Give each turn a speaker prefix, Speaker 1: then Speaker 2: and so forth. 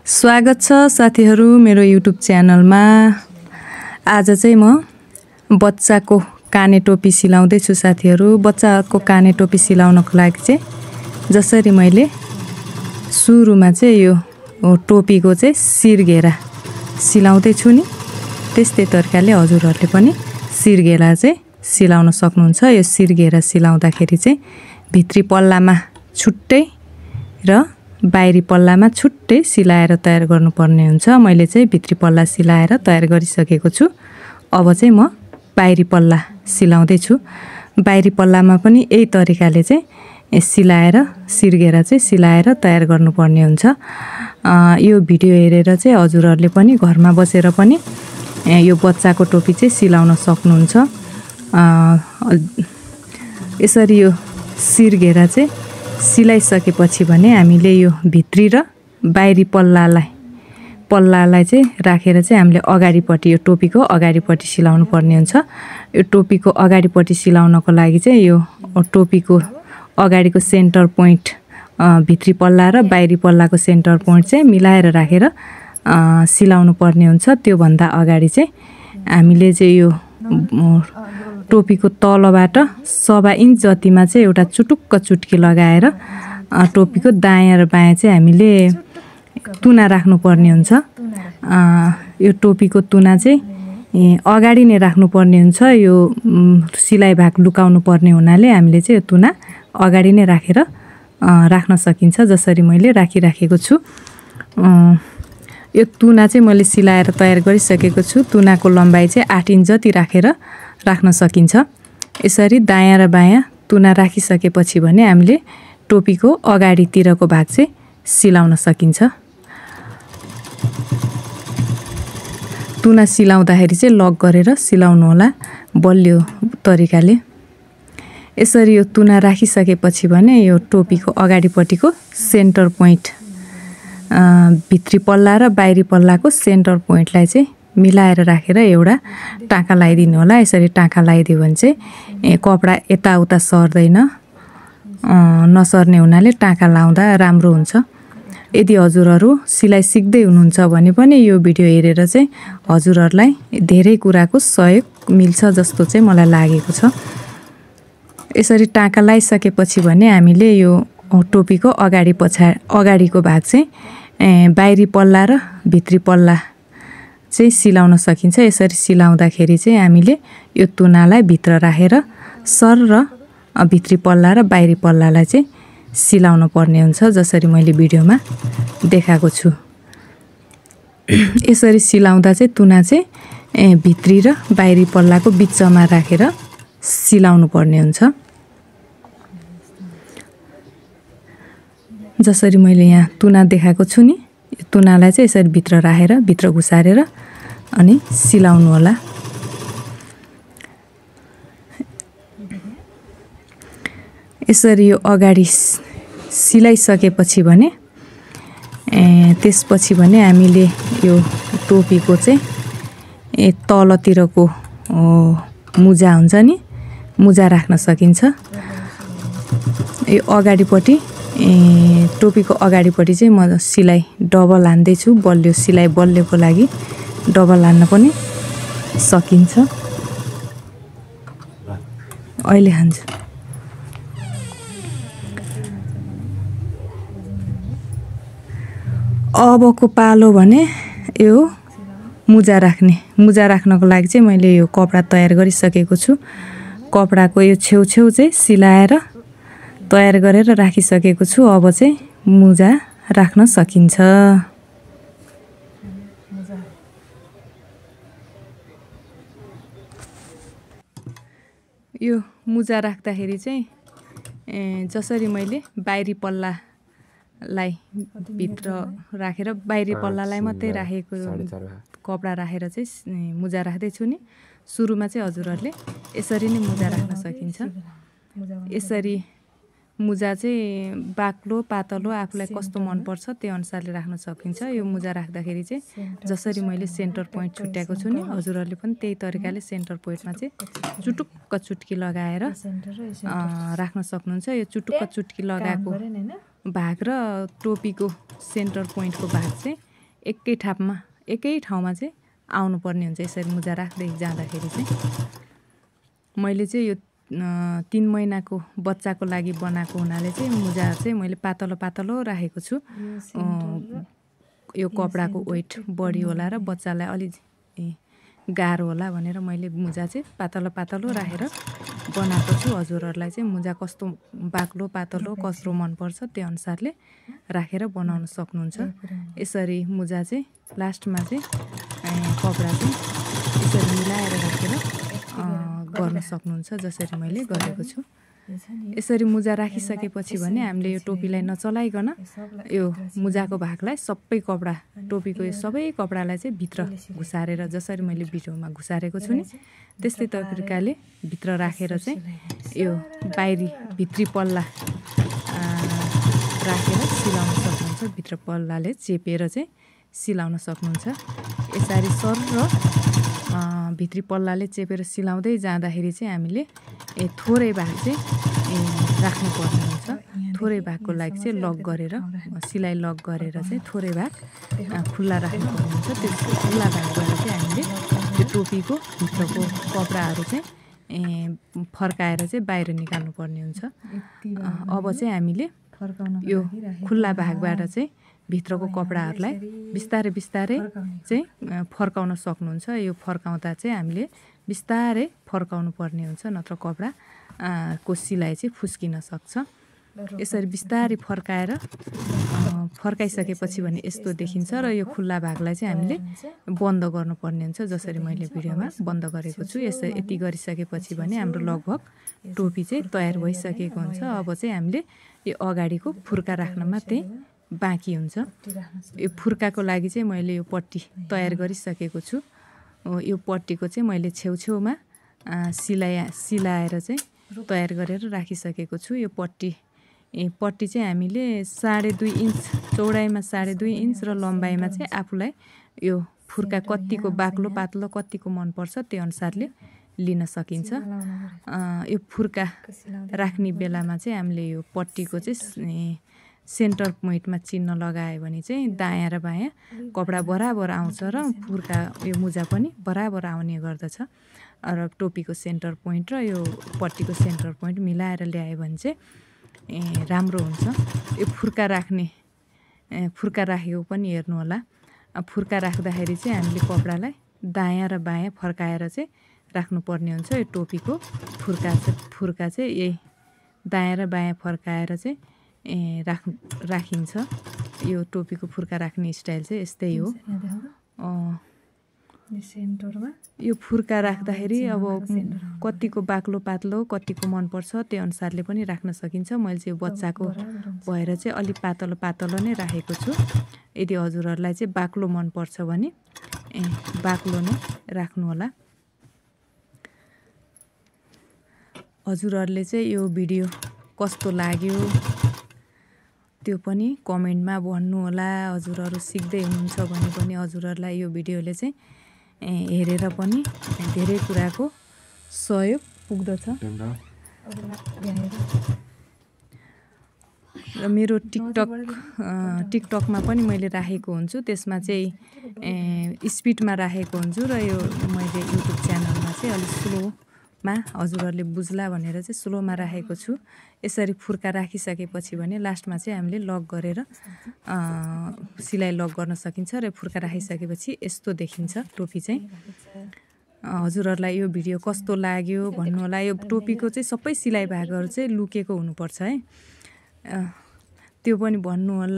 Speaker 1: स्वागत छ साथीहरू मेरो युट्युब च्यानलमा। आज चाहिँ म बच्चाको काने टोपी सिलाउँदै छु साथीहरू। बच्चाको काने टोपी सिलाउनको लागि चाहिँ जसरी मैले सुरुमा चाहिँ यो टोपीको चाहिँ शिरघेरा सिलाउँदै छु नि, त्यस्तै तरिकाले हजुरहरूले पनि शिरघेरा चाहिँ सिलाउन सक्नुहुन्छ। यो शिरघेरा सिलाउँदाखेरि चाहिँ भित्री पल्लामा छुट्टै र बाहिरी पल्लामा छुट्टै सिलाएर तयार गर्नुपर्ने हुन्छ। मैले चाहिँ भित्री पल्ला सिलाएर तयार गरिसकेको छु। अब चाहिँ म बाहिरी पल्ला सिलाउँदै छु। बाहिरी पल्लामा पनि यही तरिकाले चाहिँ सिलाएर शिरघेरा चाहिँ सिलाएर तयार गर्नुपर्ने हुन्छ। यो भिडियो हेरेर चाहिँ हजुरहरूले पनि घरमा बसेर पनि यो बच्चाको टोपी चाहिँ सिलाउन सक्नुहुन्छ। यसरी यो शिरघेरा चाहिँ सिलाइसकेपछि भने हामीले यो भित्री र बाहिरी पल्लालाई चाहिँ राखेर चाहिँ हामीले अगाडिपट्टि यो टोपीको अगाडिपट्टि सिलाउनु पर्ने हुन्छ। यो टोपीको अगाडिपट्टि सिलाउनको लागि चाहिँ यो टोपीको अगाडिको सेन्टर पोइन्ट भित्री पल्ला र बाहिरी पल्लाको सेन्टर पोइन्ट चाहिँ मिलाएर राखेर सिलाउनु पर्ने हुन्छ। त्योभन्दा अगाडि चाहिँ हामीले चाहिँ यो टोपीको तलबाट 1.25 इन्च जतिमा चाहिँ एउटा चुटुक्क चुट्की लगाएर टोपीको दायाँ र बायाँ चाहिँ हामीले तुना राख्नुपर्ने हुन्छ। यो टोपीको तुना चाहिँ अगाडि नै राख्नुपर्ने हुन्छ। यो सिलाइ भाग लुकाउनु पर्ने हुनाले हामीले चाहिँ यो तुना अगाडि नै राखेर राख्न सकिन्छ, जसरी मैले राखिराखेको छु। यो तुना चाहिँ मैले सिलाएर तयार गरिसकेको छु। तुनाको लम्बाइ चाहिँ 8 इन्च जति राखेर राख्न सकिन्छ। यसरी दायाँ र बायाँ तुना राखिसकेपछि भने हामीले टोपीको अगाडितिरको भाग चाहिँ सिलाउन सकिन्छ। तुना सिलाउँदाखेरि चाहिँ लक गरेर सिलाउनु होला बलियो तरिकाले। यसरी यो तुना राखिसकेपछि भने यो टोपीको अगाडिपट्टिको सेन्टर पोइन्ट भित्री पल्ला र बाहिरी पल्लाको सेन्टर पोइन्टलाई चाहिँ मिलाएर राखेर एउटा टाँका लगाइदिनु होला। यसरी टाँका लगाइदियो भने चाहिँ कपडा यताउता सर्दैन, नसर्ने हुनाले टाँका लाउँदा राम्रो हुन्छ। यदि हजुरहरू सिलाइ सिक्दै हुनुहुन्छ भने पनि यो भिडियो हेरेर चाहिँ हजुरहरूलाई धेरै कुराको सहयोग मिल्छ जस्तो चाहिँ मलाई लागेको छ। यसरी टाँका लगाइसकेपछि भने हामीले यो टोपीको अगाडिको भाग चाहिँ बाहिरी पल्ला र भित्री पल्ला चाहिँ सिलाउन सकिन्छ। यसरी सिलाउँदाखेरि चाहिँ हामीले यो तुनालाई भित्र राखेर सर र भित्री पल्ला र बाहिरी पल्लालाई चाहिँ सिलाउनु पर्ने हुन्छ, जसरी मैले भिडियोमा देखाएको छु। यसरी सिलाउँदा चाहिँ तुना चाहिँ भित्री र बाहिरी पल्लाको बिचमा राखेर सिलाउनु पर्ने हुन्छ। जसरी मैले यहाँ तुना देखाएको छु नि, यो तुनालाई चाहिँ यसरी भित्र राखेर भित्र घुसारेर अनि सिलाउनु होला। यसरी यो अगाडि सिलाइसकेपछि भने त्यसपछि भने हामीले यो टोपीको चाहिँ तलतिरको मुजा हुन्छ नि, मुजा राख्न सकिन्छ। यो अगाडिपट्टि टोपीको अगाडिपट्टि चाहिँ म सिलाइ डबल हान्दैछु। बलियो सिलाइ बलियोको लागि डबल हान्न पनि सकिन्छ। अहिले हान्छु। अबको पालो भने यो मुजा राख्नको लागि चाहिँ मैले यो कपडा तयार गरिसकेको छु। कपडाको यो छेउछेउ चाहिँ सिलाएर तयार गरेर राखिसकेको छु। अब चाहिँ मुजा राख्न सकिन्छ। यो मुजा राख्दाखेरि चाहिँ जसरी मैले बाहिरी पल्लालाई भित्र राखेर बाहिरी पल्लालाई मात्रै राखेको कपडा राखेर चाहिँ मुजा राख्दैछु नि, सुरुमा चाहिँ हजुरहरूले यसरी नै मुजा राख्न सकिन्छ। यसरी मुजा चाहिँ बाक्लो पातलो आफूलाई कस्तो मनपर्छ त्यो अनुसारले राख्न सकिन्छ। यो मुजा राख्दाखेरि चाहिँ जसरी मैले सेन्टर पोइन्ट छुट्याएको छु नि, हजुरहरूले पनि त्यही तरिकाले सेन्टर पोइन्टमा चाहिँ चुटुक्क चुट्की लगाएर राख्न सक्नुहुन्छ। यो चुटुक्क चुट्की लगाएको भाग र टोपीको सेन्टर पोइन्टको भाग चाहिँ एकै ठापमा एकै ठाउँमा चाहिँ आउनुपर्ने हुन्छ। यसरी मुजा राख्दै जाँदाखेरि चाहिँ मैले चाहिँ यो 3 महिनाको बच्चाको लागि बनाएको हुनाले चाहिँ मुजा चाहिँ मैले पातलो पातलो राखेको छु। यो कपडाको वेट बढी होला र बच्चालाई अलि गाह्रो होला भनेर मैले मुजा चाहिँ पातलो पातलो राखेर बनाएको छु। हजुरहरूलाई चाहिँ मुजा कस्तो बाक्लो पातलो कस्तो मनपर्छ त्यो अनुसारले राखेर बनाउन सक्नुहुन्छ। यसरी मुजा चाहिँ लास्टमा चाहिँ कपडा चाहिँ यसरी मिलाएर राखेर गर्न सक्नुहुन्छ जसरी मैले गरेको छु। यसरी मुजा राखिसकेपछि भने हामीले यो टोपीलाई नचलाइकन यो मुजाको भागलाई सबै कपडा टोपीको यो सबै कपडालाई चाहिँ भित्र घुसारेर जसरी मैले भिडियोमा घुसारेको छु नि त्यस्तै तरिकाले भित्र राखेर चाहिँ यो बाहिरी भित्री पल्ला राखेर सिलाउन सक्नुहुन्छ। भित्र पल्लाले चेपेर चाहिँ सिलाउन सक्नुहुन्छ। यसरी सर र भित्री पल्लाले चेपेर सिलाउँदै जाँदाखेरि चाहिँ हामीले थोरै भाग चाहिँ राख्नुपर्ने हुन्छ। थोरै भागको लागि चाहिँ लक गरेर सिलाइ लक गरेर चाहिँ थोरै भाग खुल्ला राख्नुपर्ने हुन्छ। त्यो खुल्ला भागबाट चाहिँ हामीले त्यो टोपीको भित्रको कपडाहरू चाहिँ फर्काएर चाहिँ बाहिर निकाल्नुपर्ने हुन्छ। अब चाहिँ हामीले यो खुल्ला भागबाट चाहिँ भित्रको कपडाहरूलाई बिस्तारै बिस्तारै चाहिँ फर्काउन सक्नुहुन्छ। यो फर्काउँदा चाहिँ हामीले बिस्तारै फर्काउनु पर्ने हुन्छ नत्र कपडा को सिलाइ चाहिँ फुस्किन सक्छ। यसरी बिस्तारै फर्काइसकेपछि भने यस्तो देखिन्छ र यो खुल्ला भागलाई चाहिँ हामीले बन्द गर्नुपर्ने हुन्छ जसरी मैले भिडियोमा बन्द गरेको छु। यसरी यति गरिसकेपछि भने हाम्रो लगभग टोपी चाहिँ तयार भइसकेको हुन्छ। अब चाहिँ हामीले यो अगाडिको फुर्का राख्न मात्रै बाँकी हुन्छ। यो फुर्काको लागि चाहिँ मैले यो पट्टी तयार गरिसकेको छु। यो पट्टीको चाहिँ मैले छेउछेउमा सिलाएर चाहिँ तयार गरेर राखिसकेको छु। यो पट्टी चाहिँ हामीले 2.5 इन्च चौडाइमा 2.5 इन्च र लम्बाइमा चाहिँ आफूलाई यो फुर्का कतिको बाक्लो पातलो कतिको मनपर्छ त्यो अनुसारले लिन सकिन्छ। यो फुर्का राख्ने बेलामा चाहिँ हामीले यो पट्टीको चाहिँ सेन्टर पोइन्टमा चिन्ह लगायो भने चाहिँ दायाँ र बायाँ कपडा बराबर आउँछ र फुर्का यो मुजा पनि बराबर आउने गर्दछ। र टोपीको सेन्टर पोइन्ट र यो पट्टीको सेन्टर पोइन्ट मिलाएर ल्यायो भने चाहिँ राम्रो हुन्छ। यो फुर्का राखेको पनि हेर्नु होला। फुर्का राख्दाखेरि चाहिँ हामीले कपडालाई दायाँ र बायाँ फर्काएर चाहिँ राख्नुपर्ने हुन्छ। यो टोपीको फुर्का चाहिँ यही दायाँ र बायाँ फर्काएर चाहिँ राखिन्छ। यो टोपीको फुर्का राख्ने स्टाइल चाहिँ यस्तै हो। यो फुर्का राख्दाखेरि अब कतिको बाक्लो पातलो कतिको मनपर्छ त्यो अनुसारले पनि राख्न सकिन्छ। मैले चाहिँ बच्चाको भएर चाहिँ अलिक पातलो पातलो नै राखेको छु। यदि हजुरहरूलाई चाहिँ बाक्लो मनपर्छ भने बाक्लो नै राख्नु होला। हजुरहरूले चाहिँ यो भिडियो कस्तो लाग्यो त्यो पनि कमेन्टमा भन्नु होला। हजुरहरू सिक्दै हुनुहुन्छ भने पनि हजुरहरूलाई यो भिडियोले चाहिँ हेरेर पनि धेरै कुराको सहयोग पुग्दछ। र मेरो टिकटकमा पनि मैले राखेको हुन्छु। त्यसमा चाहिँ स्पिडमा राखेको हुन्छु र यो मैले युट्युब च्यानलमा चाहिँ अलिक स्लोमा हजुरहरूले बुझ्ला भनेर चाहिँ स्लोमा राखेको छु। यसरी फुर्का राखिसकेपछि भने लास्टमा चाहिँ हामीले लक गरेर सिलाइ लक गर्न सकिन्छ र फुर्का राखिसकेपछि यस्तो देखिन्छ टोपी चाहिँ। हजुरहरूलाई यो भिडियो कस्तो लाग्यो भन्नु होला। यो टोपीको चाहिँ सबै सिलाइ भागहरू चाहिँ लुकेको हुनुपर्छ है, त्यो पनि भन्नु होला।